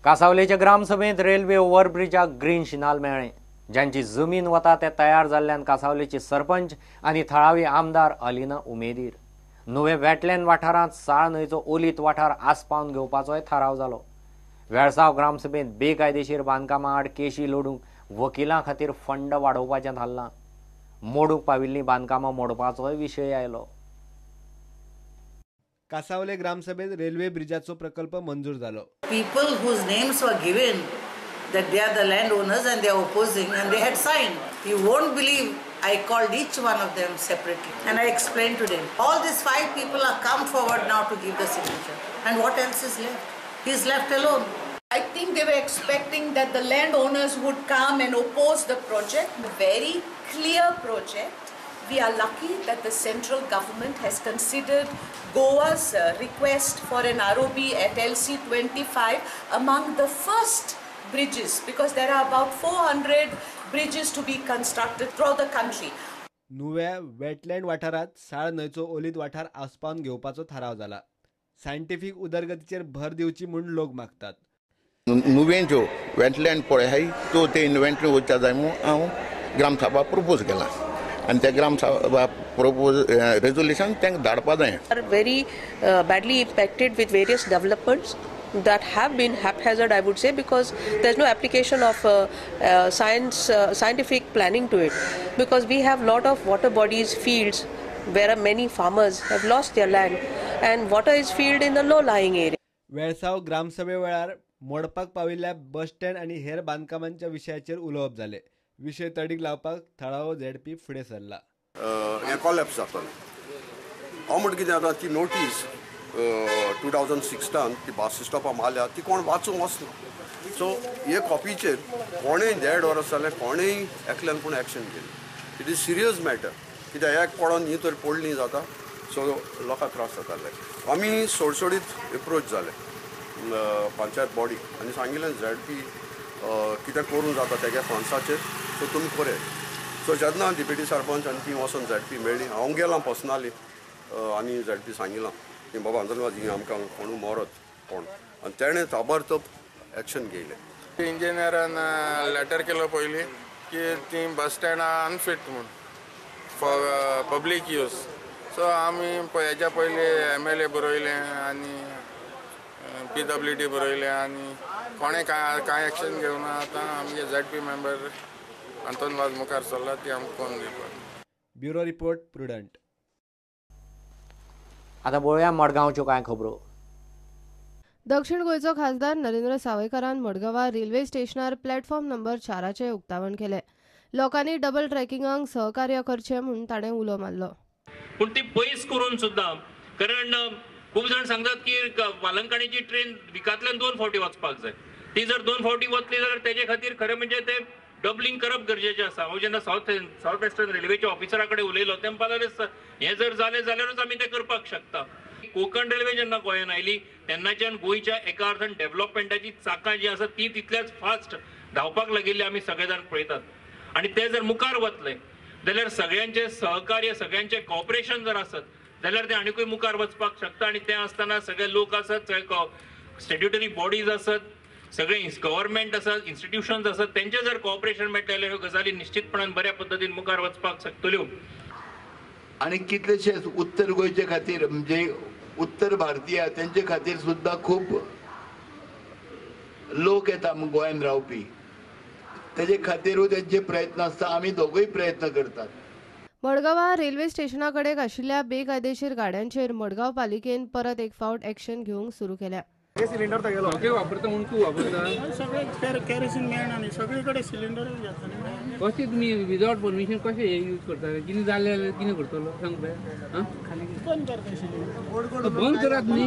कासावलेच्या ग्रामसभेंत railway ओव्हरब्रिजाक green शिनाल मेळ्ळें. ज्यांची जमीन वता ते तयार जाल्ल्यान कासावलेचे सरपंच आनी थळावी आमदार अलिना उमेदीर. नुवें वेटलँड वाठारांत साळ न्हंयचो ओलीत वाठार आसपावन घेवपाचोय थाराव जालो. वेळसांव ग्रामसभेंत बेकायदेशीर बांदकामां आड केशी लढूंक वकिलां खातीर फंड वाडोवपाचें थारलां. मोडूंक पाविल्लीं बांदकामां मोडपाचोय विशय आयलो. कासावले ग्रामसभेत रेल्वे ब्रिजाचो प्रकल्प मंजूर जालो. People whose names were given that they are the landowners and they are opposing and they had signed. You won't believe I called each one of them separately and I explained to them. All these 5 people are come forward now to give the signature. And what else is left? He is left alone. I think they were expecting that the landowners would come and oppose the project. A very clear project. We are lucky that the central government has considered Goa's request for an ROB at LC 25 among the first bridges, because there are about 400 bridges to be constructed throughout the country. Nuvem wetland वाठारांत साळ न्हंयचो ओलीत वाठार आसपावन घेवपाचो थाराव जाला. Scientific उदरगतीचेर भर दिवची म्हूण लोक मागतात. नुवें ज्यो वेटलँड पळय आहाय त्यो ते इन्व्हेंटरी वचच्या जाय म्हूण हांव ग्रामसभा प्रपोज केला आनी त्या ग्रामसभा प्रपोज रेजोल्युशन तांकां धाडपा जाय. Are very badly impacted with various developments that have been haphazard, I would say, because there's no application of scientific planning to it, because we have lot of water bodies, fields where many farmers have lost their land and water is filled in the low lying area. Velsao ग्रामसभे वेळार मोडपाक पाविल्ल्या bus stand आनी हेर बांदकामांच्या विशयाचेर उलोवप जालें. विशय तडीक लावपाक थळावो झेडपी फुडें सरला. हें कॉलॅप्स जातलें. हांव म्हणटा कितें आतां ती नोटीस 2016 ती बस स्टॉपा मारल्या ती कोण वाचूंक वचना. सो हे कॉपीचेर कोणेय 1.5 वर्स जालें कोणेय एकल्यान पूण एक्शन केली. It is serious matter. कित्याक एक पडोन ही तर पडली जाता. सो लोकांक त्रास जाताले. आमी सोडसोडीत एप्रोच जाले पंचायत बॉडी आनी सांगिल्लें झेड पी कितें करूंक जाता तेगे फंड्साचेर, सो तुमी करयात. सो जेन्ना डिप्युटी सरपंच आनी ती वचोन झेड पी मेळ्ळी, हांव गेलां पर्सनली आनी झेड पी सांगिलां की बाबा अंदर ही आमकां कोणू मरत कोण, आनी तेणें ताबडतोब एक्शन घेयलें. इंजिनियरान लेटर केलो पयलीं की ती बस स्टँडां अनफीट म्हूण फॉर पब्लीक यूज. सो आमी हेच्या पयलीं MLA बरयलें आनी PWD बरयलें आनी कोणें कांय एक्शन घेवना. आतां आमगे ZP member Anton Vaz मुखार सरला ती आमकां कोण दिवपाक. Bureau report, Prudent. आतां पळोवया मडगांवच्यो कांय खबरो. दक्षिण गोंयचो खासदार नरेंद्र सावयकारान मडगांवा रेल्वे स्टेशनार प्लॅटफॉर्म नंबर 4 उक्तावण केलें. लोकांनी डबल ट्रॅकिंगाक सहकार्य करचें म्हूण ताणें उलो मारलो. पूण ती पयस करून सुद्दां, कारण खूब जाण सांगतात की वालंकाणीची ट्रेन विकांतल्यान 2 फावटी वचपाक जाय. ती जर 2 फावटी वतली जाल्यार तेजे खातीर खरें म्हणजे ते डबलिंग करप गरजेचें आसा. हांव जेन्ना सावथ वेस्टर्न रेल्वेच्या ऑफिसरा कडेन उलयलो ते म्हणपाक लागले हें जर जालें जाल्यारूच आमी तें करपाक शकता. कोंकण रेल्वे जेन्ना गोंयांत आयली तेन्नाच्यान गोंयच्या एका अर्थान डेव्हलपमेंटाची चाकां जी आसा ती तितल्याच फास्ट धांवपाक लागिल्ली आमी सगळे जाण पळयतात. आनी ते जर मुखार वतले जाल्यार सगळ्यांचें सहकार्य, सगळ्यांचें कॉपरेशन जर आसत जाल्यार ते आनिकूय मुखार वचपाक शकता. आनी तें आसतना सगळे लोक आसत, सगळे स्टॅट्युटरी बॉडीज आसत, सगळे गव्हर्मेंट आसत, इन्स्टिट्युशन्स आसत, तेंचें जर कॉपरेशन मेळटा जाल्यार ह्यो गजाली निश्चितपणान बऱ्या पद्दतीन मुखार वचपाक शकतल्यो. आनी कितलेशेच उत्तर गोंयचे खातीर म्हणजे उत्तर भारतीय तेंचे खातीर सुद्दां खूब लोक येता गोंयांत रावपी, तेजे खातीरूय तेंचे प्रयत्न आसता. आमी दोगूय प्रयत्न करतात. मडगांवा रेल्वे स्टेशना कडेन आशिल्ल्या बेकायदेशीर गाड्यांचेर मडगांव पालिकेन परत एक फावट एक्शन घेवंक सुरू केल्या. सिलिंडर सगळे वापरता म्हणून तूं वापरता, सगळे केरोसीन मेळना न्ही, सगळे कडेन सिलिंडर घेता. कशें तुमी विदावट परमिशन कशें हे यूज करता? कितें जालें जाल्यार कितें करतलो सांग पळय. बंद करता सिलिंडर, बंद करात न्ही,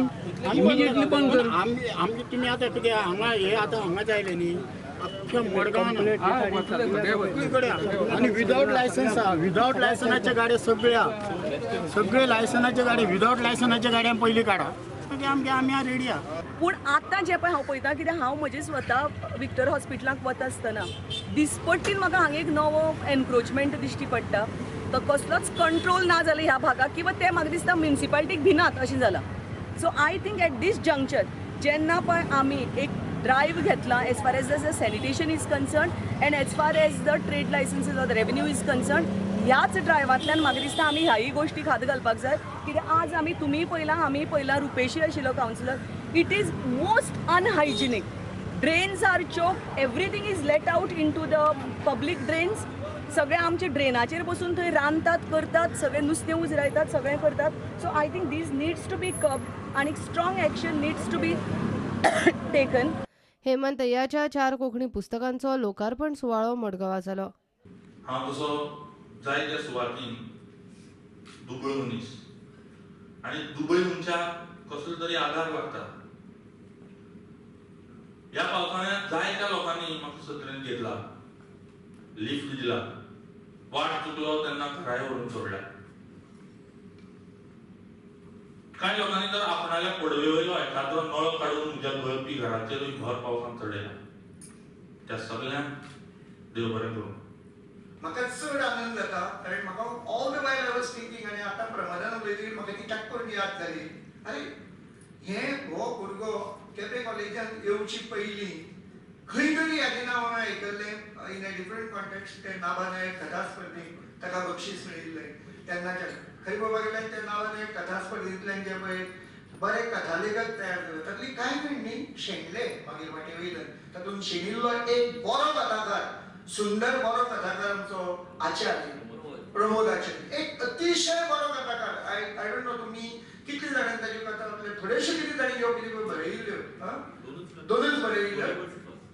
इमिजिएटली बंद कर. आमगे तुमी आतां कितें हांगा हे आतां हांगाच आयले न्ही, अख्ख्या मडगांवान सगळीकडे आनी विदावट लायसन्स आहा. विदावट लायसनाच्या गाड्यो सगळ्या, सगळे लायसनाच्या गाड्यो, विदावट लायसनाच्या गाड्यां पयलीं काडा, मागीर आमगे आमी रेडी आहा. पूण आतां जें पळय हांव पळयता, कित्याक हांव म्हजें स्वता विक्टर हॉस्पिटलाक वता आसतना दिसपट्टीन म्हाका हांगा एक नवो एनक्रोचमेंट दिश्टी पडटा. तो कसलोच कंट्रोल ना जालो ह्या भागाक, किंवा ते म्हाका दिसता म्युनिसिपालिटीक भिनात अशें जालां. So I think at this juncture जेन्ना पळय आमी एक ड्रायव्ह घेतला as far as the sanitation is concern and as far as the trade licenses or the revenue is concern. ह्याच ड्रायव्हांतल्यान म्हाका दिसता आमी ह्याय गोश्टीक हात घालपाक जाय. कित्याक आज आमी तुमीय पळयलां, आमीय पळयलां, रुपेशी आशिल्लो councillor. It is most unhygienic. Drains are choke, everything is let out into the public drains. सगळे आमचे ड्रेनाचेर बसून थंय रांदतात, करतात, सगळे नुस्तें उजरायतात, सगळें करतात. So I think these needs to be curbed आनी strong action needs to be taken. Hemant अय्याच्या 4 Konkani पुस्तकांचो लोकार्पण सुवाळो मडगांवां जालो. हांव तसो जायत्या सुवातीन दुबळो मनीस आनी दुबळी मनशाक कसलो तरी आधार लागता. ह्या पावसाळ्यांत जायत्या लोकांनी म्हाका सत्रेन घेतला, लिफ्ट दिला, वाट चुकलो तेन्ना घराय व्हरून सोडला. कांय लोकांनी तर आपणाल्या पडवे वयलो एखादो नळ काडून म्हज्या गळपी घराचेरूय भर पावसान चडयला. त्या सगळ्यांक देव बरें करूं. म्हाका चड आनंद जाता कारण म्हाका all the while I was thinking आनी आतां प्रमोदान उलयतकीर म्हाका ती टाक करून याद जाली. आरे हे हो भुरगो केपें कॉलेजान येवची पयलीं खंय तरी हाजें नांव हांवें आयकल्लें इन अ डिफरंट कॉन्टेक्स्ट. ते नाभा नायक कथा स्पर्धेक ताका बक्षीस मेळिल्लें तेन्नाच्यान. खंय पळोवपाक गेल्यार त्या नाभा नायक कथा स्पर्धेंतल्यान जे पळय बरे कथालेखक तयार जाले तातूंतली कांय जाण न्ही शेणले मागीर वाटे वयल्यान. तातूंत शेणिल्लो एक बरो कथाकार, सुंदर बरो कथाकार आमचो आचार्य प्रमोद आचार्य, एक अतिशय बरो कथाकार. I don't know तुमी कितले जाणांनी ताज्यो कथा वाचल्यो, थोडेशे कितें तांणी ह्यो कितें बरयिल्ल्यो, दोनूच बरयिल्ल्यो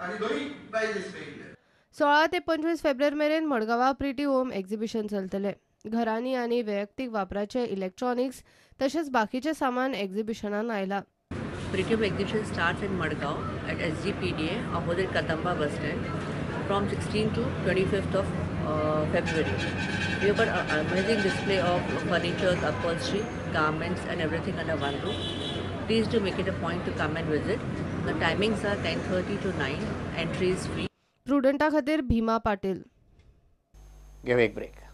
आनी दोनूय प्रायजीस मेळिल्ले. 16 ते 25 फेब्रुवारी मेरेन मडगांवां प्रिटी होम एक्झिबिशन चलतले. घरांनी आनी वैयक्तीक वापराचे इलेक्ट्रॉनिक्स तशेंच बाकीचे सामान एक्झिबिशनान आयला. Pretty Home exhibition starts in Madgaon at SGPDA opposite Kadamba bus stand from 16 to 25th of February. We have got an amazing display of furniture, upholstery, garments and everything under one roof. Please do make it a point to come and visit. The timings are 10:30 to 9. Entry is free. प्रुडंटा खातीर भीमा पाटील. घेऊ एक break.